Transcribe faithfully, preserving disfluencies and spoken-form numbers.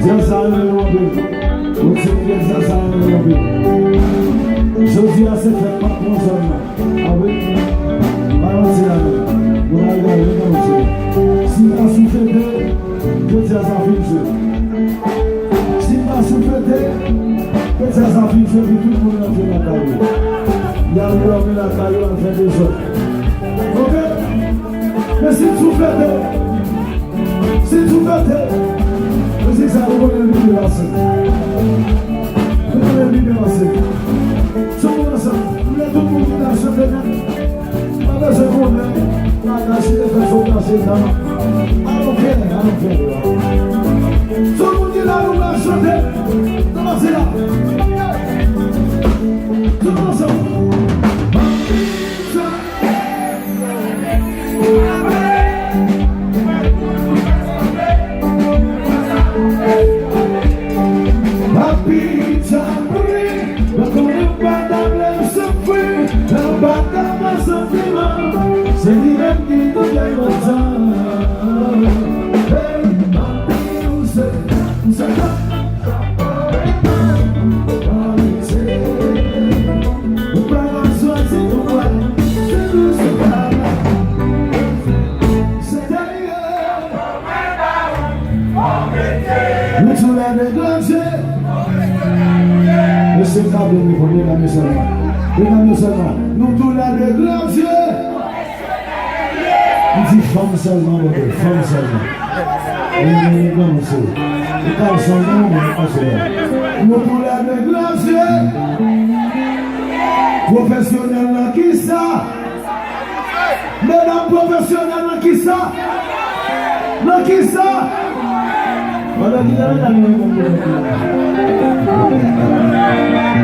Sa sa renmen nou anpil. Yon ti nèg sa sa renmen nou anpil. Jodi a se fèt patwon zòn nan. A wi. Pa manti la non. Nou pa regade nou pa manti. Si n ta sou fete, jodi a sa fin jwe. Si n ta sou fete, jodi a sa fin jwe pou tout moun rantre lakay yo. Y al dòmi lakay yo, al fè dezòd. Oke? Men si n sou fete, si n sou fete, mizik sa nou konnen l pi pase. Nou konnen l pi pase. Sou moun ansanm, nou lè tout moun ki ta chante nèt. Pa bezwen konnen bagay si te fè sou kache nan. Alon fè, alon fè. Tout moun ki la nou pral chante. Kòmanse la. Tout ansanm. Papi, tanpri, mwen konnen w pa ta vle m soufri, mwen pa ka pran santiman, se li menm ki tou fè kontan. Hey, papi, ou se, ou se Nou tou lè de gran Dye. Mesye m ta vle reponn, medam yo sèlman. Medam yo sèlman. Nou tou lè de gran Dye. M di fanm sèlman, Bondye, fanm sèlman. E, e, e, non, mesye. E kalson, non, non, kalson, non. Nou tou lè de gran Dye. Pwofesyonèl nan kisa? Medam pwofesyonèl nan kisa? Nan kisa? Pandan ki nan medam yo reponn pwofesyonèl.